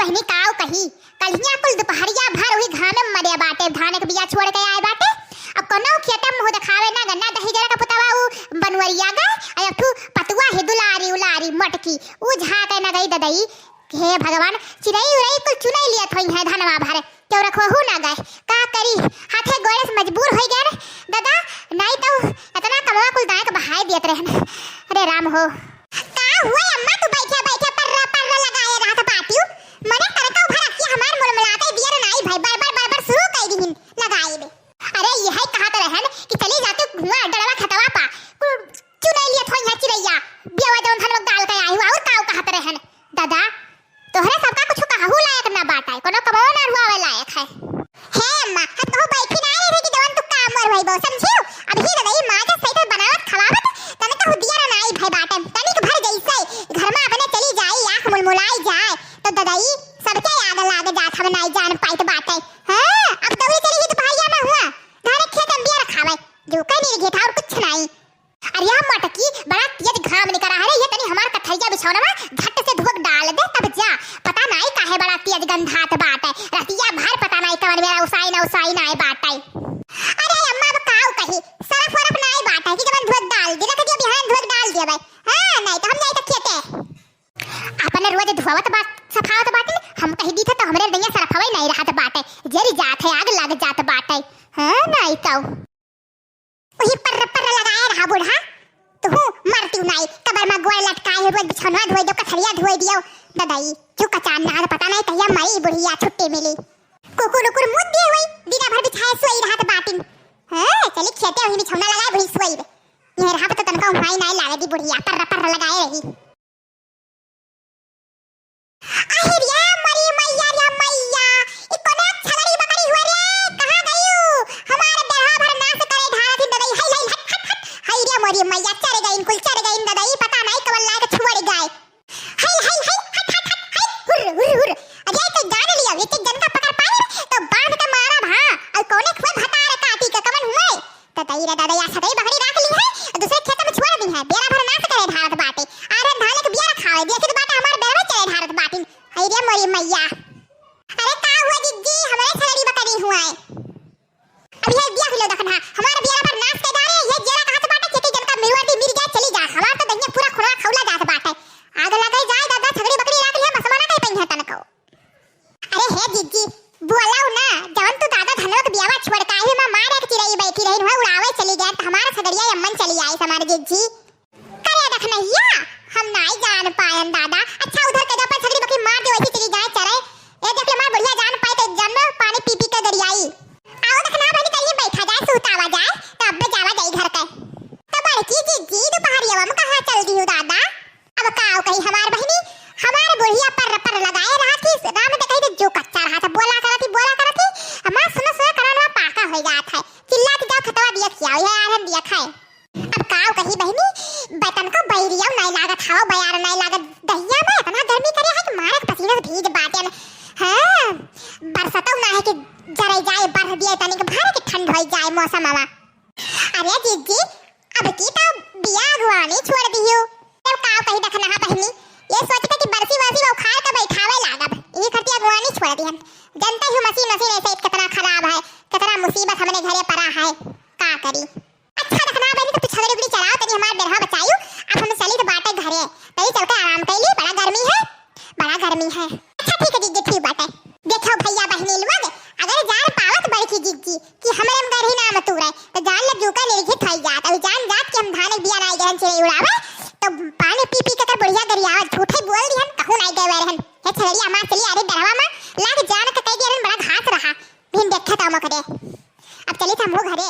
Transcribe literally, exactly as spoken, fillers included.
बहिनी काव कही, कलिया कुल दुपहरिया भर उही घामे में मरे बाटे, धान के बिया छोड़ के आए बाटे। अब कोनो खेते में मुँह देखावे ना गन्ना दही जरा का पुतवा उ बनवरिया गए, अउ एक ठू पतुआ ही दुलारी उलारी मोटकी, उ झाँके न गई ददई। हे भगवान, चिरई उरई कुल चुनई लियत होइहैं धनवा भर, केहू रखवहू ना गए। का करी, हाथे गोड़े से मजबूर होइ गए रे दादा, नाई तो इतना कमवा कुल दाएं के बहाए दियत रहन। अरे राम हो। का हुआ अम्मा, तू बैठे बैठे पर्रा पर्रा लगाए रहत बाटिउ? मने तनका उभर अखिया हमार मुलमुलाते दियर नाई भाई, बड़बड़ बड़बड़ शुरू कई दिहिन लगाए बे। अरे यही कहत रहन कि चली जाते हुआ डड़वा खतवा पा, कुल चुनई लियत होइहैं चिरैया, बियावा जौन धन लोग डाल के आई हुआ, और काव कहत रहन? दादा, तोहरे सबका कुछ कहहू लायक ना बाटै, कोनो कमवो ना रुआवे लायक है। हे अम्मा, हम कहूँ बैठी ना रहे कि जवन तू काम मर भई बो, समझियो? अभी ददई माँ के सही से बनावत खवावत, तने कहूँ दिया ना आई भई बाटे, तनिक भर जैसे घर में अपने चली जाई, आँख मुलमुलाई जाए, तो ददई सबके आग लाग जात, हम नाई जान पाइत बाटे। हाँ, अब दौड़ी चली ही दुपहरिया में हुआ, घरे खेत में बिया रखावे, जो कहीं नहीं घेटा और कुछ नाई। अरे या मोटकी, बड़ा तेज घाम निकरा है रे, ये तनी हमार कथैया बिछौनवा झट से धोक डाल दे, तब जा। पता नाई काहे बड़ा तेज गंधात बाटे, रतिया भर पता नाई कवन मेरा उसाई ना उसाई ना आए बाटे। अरे अम्मा, अब काव कही, सरफ वरफ नाई बाटे कि जवन धोक डाल दे, रख दियो बिहान धोक डाल दियो भाई। हाँ, नाई तो हम जाई तो खेते। अपन रोज धोवत बात, सफावत बाटे, हम कही दी थे तो हमरे दहिया सरफवे नाई रहत बाटे, जरी जात है, आग लग जात बाटे। हाँ, नाई तो। वही पर्र पर्र लगाए रहा बूढ़ा, तू मरती नाई, कबर में गोड़ लटकाए हो, रोज बिछौना धोई दो, कथरिया धोई दियो। ददाई, चुका चांद ना, पता नहीं कहिया मरी बुढ़िया छुट्टी मिली। कुकुर उकुर मुद दिए हुई, दिना भर बिछाए सोई रहत बाटिन। हाँ, चली खेते वही बिछौना लगाए वही सोई रे। यह रहा तो तनका उहाई नाई लावे दी बुढ़िया, पर्र पर्र लगाए रही। अहिरिया मोरी मैया रे मैया, ई कोने छगड़ी बकरी हुआ रे, कहाँ गयू? हमार बेरहा भर नास करे ढारत ही ददई, हई, हई, हट, हट, हट। हई रे मोरी मैया, चर गईन कुल, चर गईन ददई, पता नाई कवन लाग छोड़ गए। हई, हई, हई, हट, हट, हट, हई, हुर, हुर, हुर। अरे तो जान लिया, एक एक जन का पकड़ पाई तो बांध के मारा भा, और कोने खुए भतार काटी के कवन हुए? त दई रे ददई, आ सगरी बकरी राख ली है, दूसरे खेत में छोड़ दी है, बेरा भर नास करे ढारत बाटे। आ रे धान के बिया रखावे, देखित बाटे हमार बेरवे चरे ढारत बाटिन। हई रे मोरी मैया। अरे का हुआ जिज्जी, हमरे छगड़ी बकरी हुआ है। अब ये बिया हिलो देखना, हमार बेरा भर नास के डारे, ये जेरा कहत बाटे, खेती जनता मिरवा दी, मिर गया, चली जा। हमार तो दहिया पूरा खुला खौला जात बाटे। आग लगे जाए दादा, छगड़ी बकरी राख ली है, बस मना कहीं पइहा तनको। अरे हे जिज्जी, बोलाऊ ना, जवन तू दादा धनवा के बियावा छोड़ के आई हुई, माँ मार एक चिरई बैठी रही, वहाँ उड़ावे चली गए, तो हमारा सगरिया अम्मन चली आई हमारे जिज्जी। करे दखनैया, हम नाई जान पायन दादा। अच्छा उधर के अपन सगरी बकरी मार दे, वैसे चली जाए चरे। ए देख ले हमार बुढ़िया जान पाए तो जन पानी पी पी के गरियाई। आओ दखना बहनी कहीं बैठा जाए, सुतावा जाए, तो अब्बे जावा जाई घर के। तो बड़की जिज्जी दोपहरिया में कहाँ चल दियो दादा? अब काव कही हमार बहिनी, हमार बुढ़िया पर्र पर्र लगाए रहत ही, राम देखई तो जो कच्चा रहत है, बोला करत ही, बोला करत ही, हमार सुनो सुनो करनवा पाका हो जात है, चिल्लात जाओ खतवा दिया खियाओ, ये आरन दिया खाए। अब काव कही बहिनी, बतन को बैरिया नाई लागत हवा, बयार नाई लागत दहिया में, इतना गर्मी करे है कि मारक पसीना से भीज बाटे। हाँ, बरसतौ ना है कि जरे जाए, बरस दिए तनिक भर के ठंड होई जाए मौसम हवा। अरे जिज्जी, अब की तो बिया अगुवानी छोड़ दियो। तब का कही दखनहा बहिनी, ये सोच के कि बरसी वरसी में उखाड़ के बैठावे लागब, यही खातिर अगुवानी छोड़ दिहन। जनता ही मशीन मशीन ऐसे कितना खराब है, कितना मुसीबत हमरे घरे पड़ा है, का करी। अच्छा दखनहा बहिनी, तो तू छगड़ी उगड़ी चलाओ, तनी हमार बेरहा बचायू, अब हम चली तो बाटे घरे, तनी चल के आराम कैली, बड़ा गर्मी है। बड़ा गर्मी है। अच्छा ठीक है जिज्जी, ठीक बाटे। देखो भैया बहिनी लोग, अगर जान पावत बड़की जिज्जी कि हमरे में गरही नाम तू रहे, तो जान ले जूका निर्घित होई जात। अभी जान जात कि हम धान के बिया नाई गहन चिड़ै उड़ावे, तो पानी पी पी के कर बुढ़िया गरियावत, झूठे बोल दिहन, कहूँ नाई गए रहन। हे छगड़िया मार चली अरे डरवा में, लाग जान के कह दिया रहन बड़ा घास रहा, बिन देखे तो मकरे। अब चली था हमहू घरे।